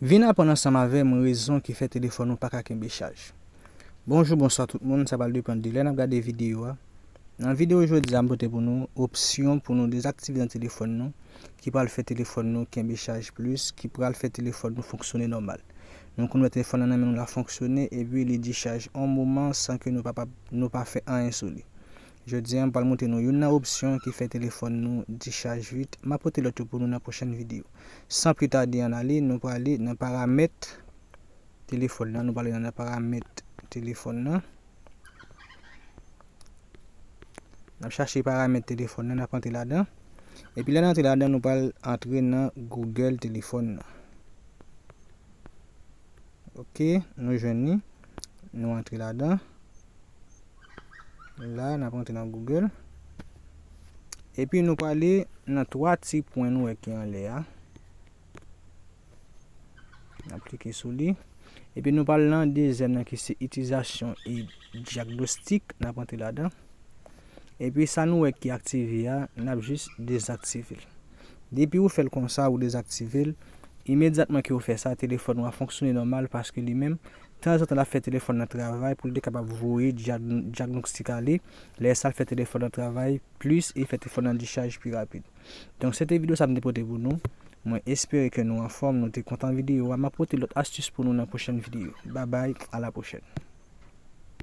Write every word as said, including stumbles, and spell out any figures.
Vin aprann ansanm avè m rezon ki fè telefòn ou pa ka kenbe chaj. Bonjou, bonswa tout moun, sa pral depann de lè n ap gade videyo a. Nan videyo jodi a, m pote pou nou opsyon pou nou dezaktive nan telefòn nou, ki pral fè telefòn nou kenbe chaj plis, ki pral fè telefòn nou fonksyone nòmal. Nou konn wè telefòn nan nan men nou la fonksyone, epi li dichaj yon moman san ke nou pa, pa, nou pa fè anyen sou li. Jodi a, m pral montre nou youn nan opsyon ki fè telefòn nou dichaj vit. M ap pote lòt yo pou nou nan pwochèn videyo. San pli tade ann ale, nou prale nan paramèt telefòn nan. Nou prale nan paramèt telefòn nan. N ap chache paramèt telefòn nan, n ap antre ladan. Epi lè n antre ladan, nou pral antre nan Google telefòn nan. Ok, nou jwenn li. Nou antre ladan. La, n ap antre nan Google. Epi nou prale nan twa ti pwen nou wè ki anlè a. N ap klike sou li. Epi nou pral nan dezyèm nan ki se itilizasyon e dyagnostik. N ap antre ladan. Epi sa nou wè ki aktive a, n ap jis dezaktive l. Depi ou fè l konsa, ou dezaktive l, imedyatman ke ou fè sa, telefòn ou a fonksyone nòmal paske li menm, tanzantan l ap fè telefòn nan travay pou l te kapab voye dyag-, dyagnostik ale. Lè sa l fè telefòn nan travay plis e fè telefòn nan dichaj pi rapid. Donk, se te videyo sa m te pote pou nou. Mwen espere ke nou anfòm, nou te kontan videyo a. M ap pote lòt astis pou nou nan pwochèn videyo. Babay, a la pwochèn.